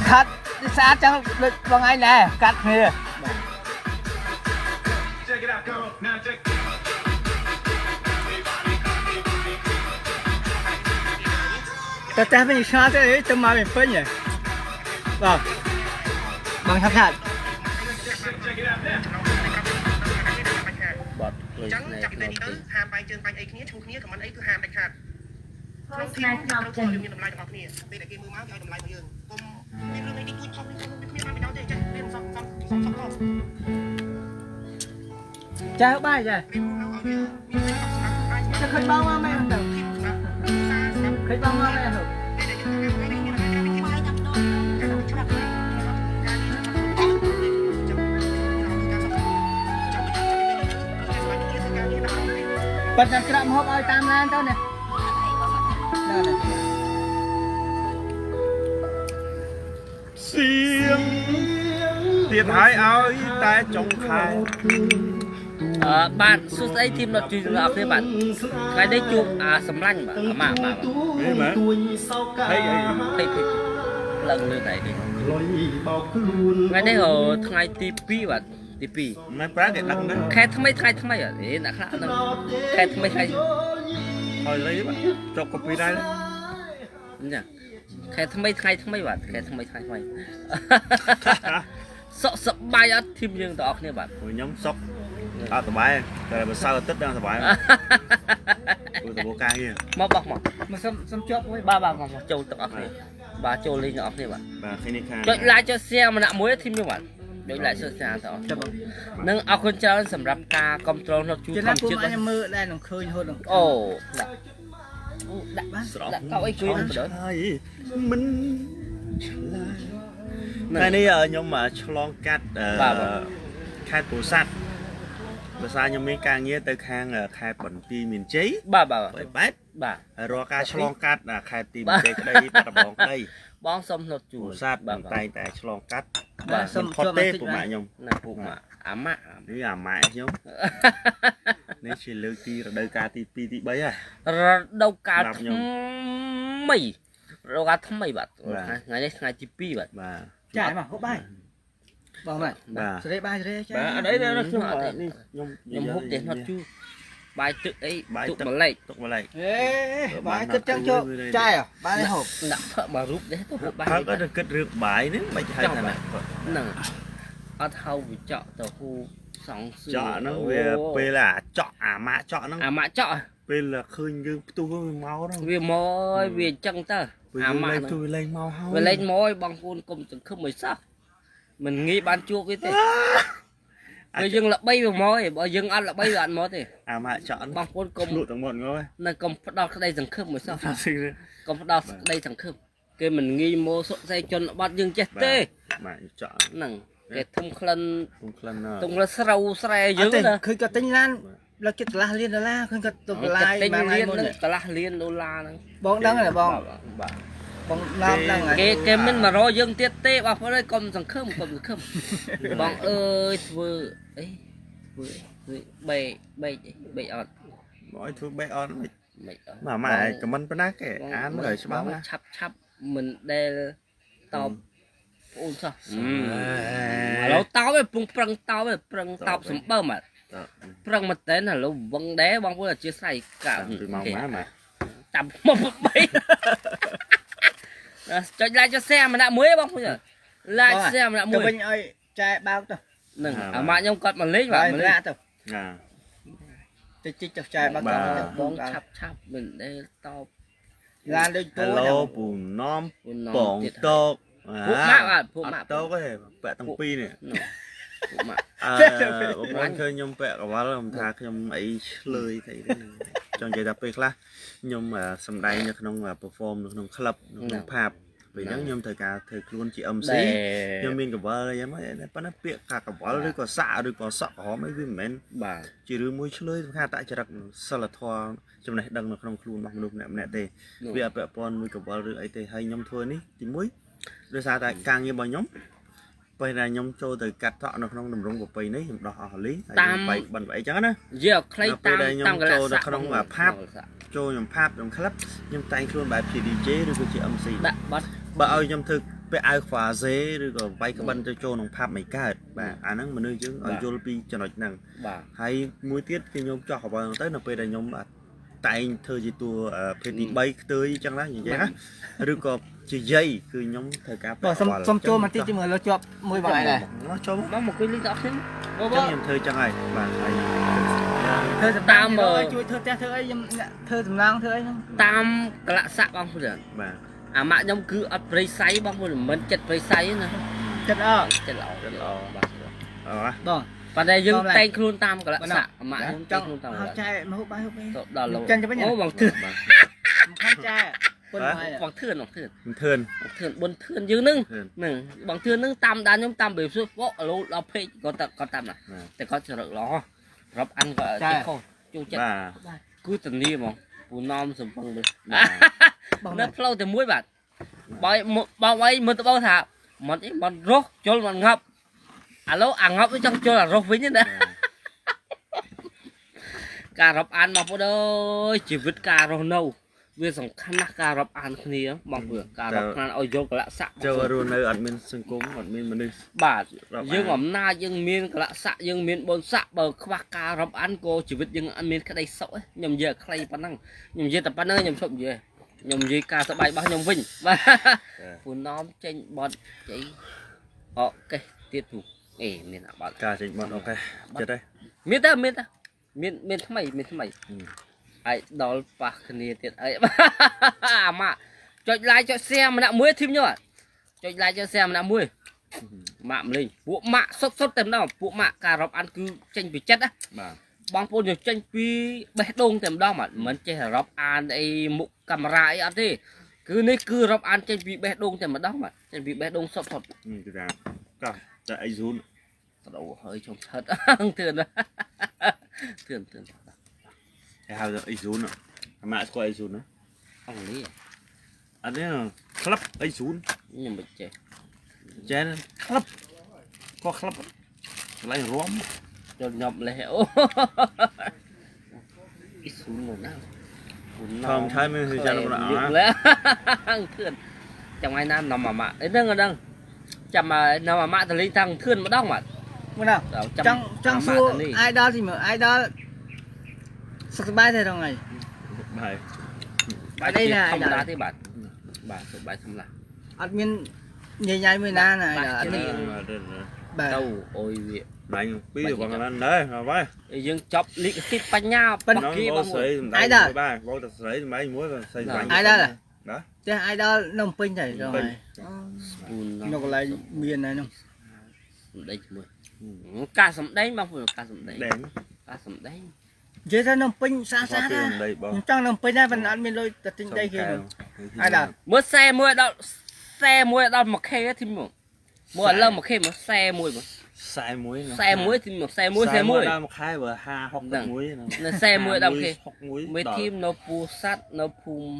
ខាត់ស្អាតចឹងដូចបងឯងដែរកាត់គ្នា Check it out, come on. Now check. តែតែវិញឆ្ងាយទេទៅមកវិញពេញហ៎បាទបងឆាប់ឆាប់ Check it out now. បត់លុយ ចឹង ស្នេហ៍ ចាប់ពី ធ្លាប់ ពេលនេះ ទេ ទៅហាមបែងជើងបាញ់អីគ្នាឈូគ្នាខមមិនអីគឺហាមដាច់ខាត ហើយ ក្នុងធី ស្នេហ៍ មត្រូវ ធ្លាប់ចេញ ធ្វើមានតម្លៃទាំងអស់គ្នាពេលដែលគេមើលមកគេឲ្យតម្លៃមកយើងកុំមានរឿងអីតិចតួចខុសនេះវាគ្មានបានប្រយោជន៍ទេចេះរៀនសំសំសំសំខុស ចាស់បាយចាស់ រៀនរស់នៅឲ្យវាមានសេចក្តីសុខសម្រាប់ จะឃើញបងមកមែនទៅ ធីមសម្រាប់សារសម្រាប់ ឃើញបងមកមែនទៅ ពេលដែលយើងធ្វើការនេះមានការវិធី បាយតាមដង ការច្បាប់ការងារចាំការសចាំចាំចាំពេលនេះទៅស្វែងយល់ការងារតាមនេះ ប៉ុន្តែក្រាក់មហូបឲ្យតាមឡានទៅនេះ អត់អីបងអត់ ណានេះ សៀងទៀតហើយឲ្យតែចុងខែ អឺបាទសួស្តីធីមដល់ជួយទាំងអស់គ្នាបាទថ្ងៃនេះជួបអាសម្លាញ់បាទអាម៉ាក់បាទ នេះមែនហើយអី ភ័យភ័យឡើងលើដៃនេះ លុយបោកខ្លួន ថ្ងៃនេះថ្ងៃទី2បាទទី2 មិនប្រាគេដឹងដែរ ខែថ្មីថ្ងៃថ្មីអត់ហេអ្នកខ្លះហ្នឹងខែថ្មីថ្ងៃ ហើយលៃបាទចុកកពីដែរ នេះខែថ្មីថ្ងៃថ្មីបាទខែថ្មីថ្ងៃថ្មីសុខសប្បាយអត់ធីមយើងទាំងអស់គ្នាបាទ ព្រោះខ្ញុំសុកអត់សុបាយតែបើសៅរ៍អាទិត្យដល់សុបាយព្រោះតបការងារ មកបោះមក មកសុំសុំជាប់មួយ បាទបាទមកមកចូលទាំងអស់គ្នាបាទចូលលេងទាំងអស់គ្នាបាទ បាទឃើញនេះខាង ចុច like ចុច share ម្នាក់មួយធីមយើងបាទចុច like ចុច share ទាំងអស់ ចាំបង នឹងអរគុណច្រើនសម្រាប់ការគ្រប់គ្រងក្នុងជួរ ចំណា ធម្មជាតិ ពួកអញមើលដែរនឹងឃើញហូតនឹង អូដាក់អូដាក់ បាន ស្រស់ ដាក់កៅអីជួយនឹងបណ្ដោយ ហើយមិនឆ្លើយថ្ងៃនេះខ្ញុំឆ្លងកាត់ខេត្តពោធិ៍សាត់ភាសាខ្ញុំមានការងារទៅខាងខេត្តបន្ទាយមានជ័យ បាទបាទ បែបបែប បាទ ហើយរាល់ការឆ្លងកាត់ខេត្តទីមានជ័យក្តីបាត់ដំបងក្តី បងសុំណត់ជួ ពោធិ៍សាត់ បាទ តែងតែឆ្លងកាត់ បាទ សុំផុតទេពុកម៉ាក់ខ្ញុំ ណាពុកម៉ាក់អាម៉ាក់ នេះអាម៉ាក់ខ្ញុំនេះជាលើកទីរដូវកាលទី2ទី3ហើយ រដូវកាល សម្រាប់ខ្ញុំ ថ្មីរដូវកាលថ្មីបាទ បាទ ថ្ងៃនេះថ្ងៃទី2បាទ បាទ ចាមកហូបបាយបងមក បាទ សេរីបាយសេរីចា បាទអត់អីទេខ្ញុំអត់នេះខ្ញុំ ខ្ញុំហូបទេណត់ជួបាយទឹកអី បាយ ទុកម្លេច ទុកម្លេច អេបាយគិតចឹងចូលចាយបាយហូប ដាក់ផឹកមួយរូបទេទៅហូបបាយ ហើយក៏ទៅគិតរឿងបាយហ្នឹងមិនហៅថាណា ហ្នឹងអត់ហៅវិចកទៅហូបសងសឿ ចក់ហ្នឹងវាពេលអាចក់អាម៉ាក់ចក់ហ្នឹង អាម៉ាក់ចក់ ពេលឃើញយើងផ្ទុះវាមកហ្នឹង វាមកហើយវាអញ្ចឹងទៅ ពេល អាម៉ាក់ លេងផ្ទុះវាលេងមកហើយ វាលេងមកហើយបងប្អូនកុំសង្ឃឹមឲ្យសោះមិនងាយបានជួបវាទេពេលយើងល្បីវាមកឯងបើយើងអត់ល្បីវាអត់មកទេ អាម៉ាក់ចក់ហ្នឹង បងប្អូនកុំ លក់ទាំងមាត់ងើយ នៅកុំផ្ដល់ក្តីសង្ឃឹមឲ្យសោះ ថាស៊ី កុំផ្ដល់ក្តីសង្ឃឹមគេមិនងាយមកសុកសែជនបត់យើងចេះទេ ម៉ាក់ចក់ ហ្នឹងគេធំក្លិន ទុំក្លិន ធំក្លិនស្រូវស្រែយើងណា ឃើញគាត់ទិញឡានលើកចិត្តកន្លះលានដុល្លារឃើញគាត់ទៅបន្លាយ ទិញ បាន លាន មុន ហ្នឹងកន្លះលានដុល្លារហ្នឹង បងដឹងទេបង បាទ បងឡានដឹងហើយ គេមិនមករកយើងទៀតទេបងប្អូនអើយកុំសង្ឃឹមកុំសង្ឃឹមបងអើយធ្វើអីធ្វើធ្វើបែកបែកអីបែកអត់ មកឲ្យធ្វើបេះអត់មិន មិនអត់ ម៉ាម៉ាខមមិនប៉ុណ្ណាគេអានមើលឲ្យច្បាស់ណា ឆាប់ឆាប់មិនដែលតបប្អូនសោះឥឡូវតោបឯងពងប្រឹងតោបឯងប្រឹងតោបសម្បើមអត់ប្រឹងមែនតើឥឡូវវឹងដែរបងប្អូនអធិស្ឋានកា ពីម៉ោងម៉ាម៉ា ចាំមក8ចុច like ចុច share ម្នាក់មួយបងប្អូន like share ម្នាក់មួយ ទៅវិញឲ្យចែបើកទៅ ហ្នឹងអាម៉ាក់ខ្ញុំគាត់មកលេងបាទ បាយ មកលេង លាក់ទៅ ណា តិចតិចទៅចែបើកទៅ បងឆាប់ឆាប់មិនដែលតប ឡានដូច ហេឡូពូណំ ពូណំ បង ទៀត តក ពួកម៉ាក់បាទពួកម៉ាក់ តកទេពាក់ទាំងពីរនេះ ពួកម៉ាក់ អឺបងប្អូនឃើញខ្ញុំពាក់កវ៉ាល់ខ្ញុំថាខ្ញុំអីឆ្លើយទៅចង់និយាយថាពេលខ្លះខ្ញុំសំដែងនៅក្នុង perform នៅក្នុង club នៅក្នុង pub ពេលហ្នឹងខ្ញុំត្រូវការធ្វើខ្លួនជា MC ខ្ញុំមានកវ៉ាល់អីហ្នឹងប៉ុន្តែពាក្យថាកវ៉ាល់ឬក៏សាក់ឬក៏សក់ក្រហមអីវាមិនមែន បាទ ជារឿងមួយឆ្លើយសំខាន់តចរិតសិលធម៌ចំណេះដឹងនៅក្នុងខ្លួនរបស់មនុស្សម្នាក់ៗទេវាអត់ពាក់ព័ន្ធមួយកវ៉ាល់ឬអីទេហើយខ្ញុំធ្វើនេះទីមួយដោយសារតែការងាររបស់ខ្ញុំពេលដែលខ្ញុំចូលទៅកាត់ថក់នៅក្នុងតម្រងប្រពៃនេះខ្ញុំដោះអស់លីហើយខ្ញុំបែកបិណ្ឌអីចឹងណា និយាយឲ្យខ្លី នៅពេល តាម ដែលខ្ញុំ តាមកលៈ ចូល ស័ក នៅក្នុង បង ផាប់ ចូលខ្ញុំផាប់ខ្ញុំក្លឹបខ្ញុំតែងខ្លួនបែបជា DJ ឬក៏ជា MC ដាក់បាត់ បើឲ្យខ្ញុំធ្វើពាក់អាវខ្វាសេឬក៏វាយក្បិនទៅចូលក្នុងផាប់មិនកើតបាទអាហ្នឹងមនុស្សយើងឲ្យយល់ពីចំណុចហ្នឹង បាទ ហើយមួយទៀតគឺខ្ញុំចោះកវល់ហ្នឹងទៅនៅពេលដែលខ្ញុំតែងធ្វើជាតួភេទទី3ខ្ទើយអញ្ចឹងណានិយាយណាឬក៏ជាយាយគឺខ្ញុំត្រូវការ បងសុំសុំចូលមកតិចមើលលើជាប់មួយបងឯងដែរ មកចូលមក មកមកគួយលេងដល់ខ្ញុំ បង អញ្ចឹងខ្ញុំធ្វើចឹងហើយបាទហើយ ធ្វើសំតាមជួយធ្វើផ្ទះធ្វើអីខ្ញុំធ្វើសំណងធ្វើអីហ្នឹង តាមកលៈស័កបងប្អូន បាទ អាម៉ាក់ខ្ញុំគឺអត់ព្រៃសៃបងប្អូនមិនចិត្តព្រៃសៃណា ចិត្តអ ចិត្តល្អចិត្តល្អបាទ អរ បង ប៉ុន្តែយើងតែងខ្លួនតាមកលៈស័កអាម៉ាក់ខ្ញុំ ចង់ តែងខ្លួនតាមកលៈ ចែមហូបបាយហូបអី ដល់លោអូបងធឿន សំខាន់ចែពុនហើយ បងធឿនបងធឿន ធឿន បងធឿនបុនធឿនយើងនឹងនឹងបងធឿននឹងតាមដានខ្ញុំតាមបេសុបលោដល់ពេកគាត់គាត់តាមណាតែគាត់ច្រឹកល្អរាប់អានក៏ចេះខុសចូលចិត្ត បាទ គឺធានាហ្មងពូណំសំពឹងមើល បង នៅផ្លូវតែមួយបាទបើបងអីមើលទៅបងថាមិនអីមិនរស់ជុលមិនងាប់ឥឡូវអាងាប់ចង់ជុលអារស់វិញណាការរាប់អានមកពុតអើយជីវិតការរស់នៅវាសំខាន់ណាស់ការរាប់អានគ្នាបងប្អូនការរាប់អានឲ្យយល់កលៈស័ក ចូលរស់នៅអត់មានសង្គមអត់មានមនុស្ស បាទយើងអំណាចយើងមានកលៈស័កយើងមានបុណ្យស័កបើខ្វះការរាប់អានក៏ជីវិតយើងអត់មានក្តីសុខខ្ញុំនិយាយខ្លីប៉ុណ្ណឹងខ្ញុំនិយាយតែប៉ុណ្្នឹងខ្ញុំឈប់និយាយខ្ញុំនិយាយការសប្បាយរបស់ខ្ញុំវិញបាទពូណំចេញបត់ជ័យអូខេទៀតពូអេមានអាបត់ ការចេញបត់អូខេចិត្តហើយ មានតើមានតើមានមានថ្មីមានថ្មីអាចដល់ប៉ះគ្នាទៀតអីអាម៉ាក់ចុច like ចុច share ម្នាក់មួយធីមខ្ញុំចុច like ចុច share ម្នាក់មួយម៉ាក់ម្លេងពួកម៉ាក់សុតសុតតែម្ដងពួកម៉ាក់ការរាប់អានគឺចេញពីចិត្តណា បាទ បងប្អូនយកចេញពីបេះដូងតែម្ដងបាទមិនចេះរាប់អានអីមុខកាមេរ៉ាអីអត់ទេគឺនេះគឺរាប់អានចេញពីបេះដូងតែម្ដងបាទចេញពីបេះដូងសុតសុត គឺថាកោះតែអីស៊ូន ទៅហើយខ្ញុំឆិតធឿនធឿនធឿន គេហៅថាអីស៊ូនអាម៉ាក់ស្គាល់អីស៊ូនណា អង់គ្លេស អត់ទេក្លឹបអីស៊ូន ខ្ញុំមិនចេះ ចេះក្លឹបក៏ក្លឹបកន្លែងរួម ចូលញាប់លេះអូអ៊ីស៊ូនមកណា ធំឆៃមានចាំណា អធឿនចាំថ្ងៃណានំអាម៉ាក់អីហ្នឹងហ្នឹងចាំនំអាម៉ាក់ទៅលេងតាំងធឿនម្ដងបាទ មកណាចង់ចង់សួរ idol ទីមើល idol សុខសប្បាយទេរងថ្ងៃ បាយ បាយនេះធម្មតាទេបាទបាទសុខបាយធម្មតា អត់មានញ៉ៃញ៉ៃមួយណាណាអត់មានបាទ ទៅអូយវា បាញ់ពីរបងណាដែរបាយ យើងចប់លីកសិទ្ធបញ្ញា ប៉ុណ្ណេះបងស្រីសំដែងមួយបាទបងតែស្រីសំដែងមួយស្រីសំដែង idol ណាផ្ទះ idol នៅពេញទេរងថ្ងៃនៅកន្លែងមានហើយនោះ សំដែងជាមួយការសំដែងបងប្អូនការសំដែងការសំដែង និយាយថានៅពេញស្អាតស្អាតខ្ញុំចង់នៅពេញដែរប៉ុន្តែអត់មានលុយទៅទិញដីគេនោះ idol មើលខ្សែមួយដល់ខ្សែមួយដល់ 1K ធីមមកមើលឥឡូវ 1K មកខ្សែមួយមក ខ្សែមួយ ខ្សែមួយធីមខ្សែមួយខ្សែមួយ ដល់មួយខែបើ50 61 នៅខ្សែមួយដល់ 1K មេធីមនៅពូសัตว์នៅភូមិ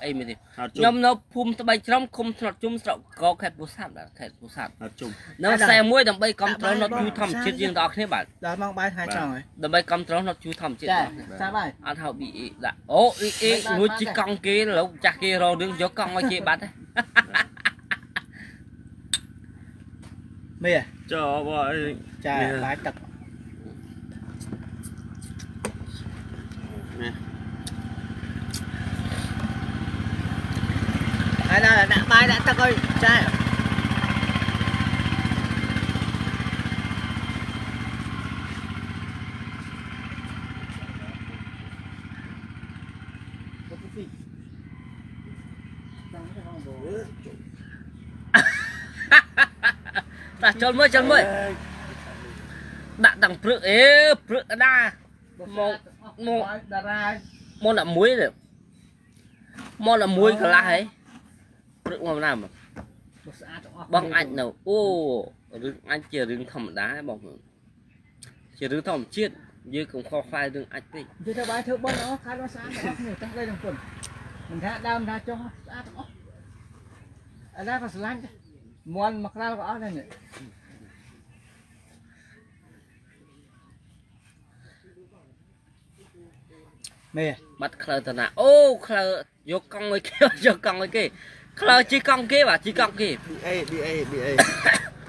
អីមេធីមខ្ញុំនៅភូមិត្បៃច្រំឃុំថ្នត់ជុំស្រុកកខេត្តពោធិ៍សាត់បាទខេត្តពោធិ៍សាត់ ជុំ នៅខ្សែមួយដើម្បីគ្រប់គ្រងណត់ជូធម្មជាតិយើងទាំងអស់គ្នាបាទ ដល់ម៉ោងបាយថ្ងៃចង់ហើយ ដើម្បីគ្រប់គ្រងណត់ជូធម្មជាតិ ចាសាប់ហើយ អត់ហៅ BE ដាក់អូ EE លួចជីកង់គេលោកចាស់គេរករឿងយកកង់ឲ្យគេបាត់ មេ ចុះបង ចាបាយទឹក នេះ ហើយដល់ដាក់បាយដាក់ទឹកឲ្យចា តាចូលមើលចូលមើលដាក់តាំងព្រឹកអេព្រឹកដាមកមក តារា មក11ទេមក11កន្លះហីព្រឹកមកណាមក ស្អាតទាំងអស់ បងអាចនៅអូរឿងអាចជារឿងធម្មតាបងជារឿងធម្មជាតិយើងកុំខកខ្លាយរឿងអាចពេក និយាយទៅបាយធ្វើបុណ្យអស់ខាត់មកស្អាតទាំងអស់គ្នាទាំងដីទាំងគុណមិនថាដើមថាចុះស្អាតទាំងអស់អាណាក៏ស្រឡាញ់មន់មកក្រៅក៏អស់ដែរនេះ មេ បាត់ក្លើតាណាអូក្លើយកកង់ឲ្យគេយកកង់ឲ្យគេក្លើជីកង់គេបាទជីកង់គេ BA BA BA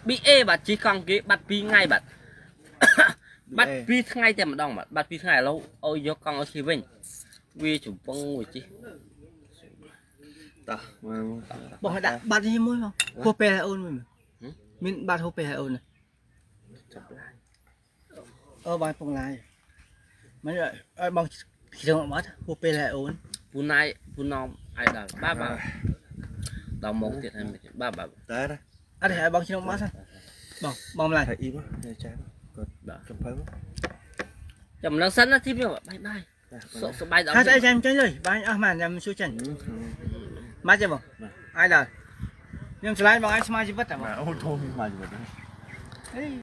BA បាទជីកង់គេបាត់2ថ្ងៃបាទបាត់2ថ្ងៃតែម្ដងបាទបាត់2ថ្ងៃឥឡូវឲ្យយកកង់ឲ្យគេវិញវាចំពងវាជី តោះមក បងដាក់បាត់នេះមួយមកហួសពេលឲ្យអូនមួយមានបាត់ហួសពេលឲ្យអូន ចាប់ឡាយ អឺបងពងឡាយមិនឲ្យបងខ្ញុំអត់ហួសពេលឲ្យអូន ពូណៃពូណំឲ្យដល់បាទបាទដល់មកទៀតហើយបាទបាទ តែ អត់ឲ្យបងខ្ញុំអត់បងបងម្លាយ ហើយអ៊ីមកចាគាត់កំភៅ ចាំនឹងសិនណាទីបាយបាយសុខសប្បាយដល់ ហើយអីចាំចេញលុយបាយអស់ម៉ានចាំជួយចេញមកទេបងឲ្យដល់ខ្ញុំឆ្លាញ់បងឲ្យស្មាជីវិតតែបង អូធំមកជីវិត អី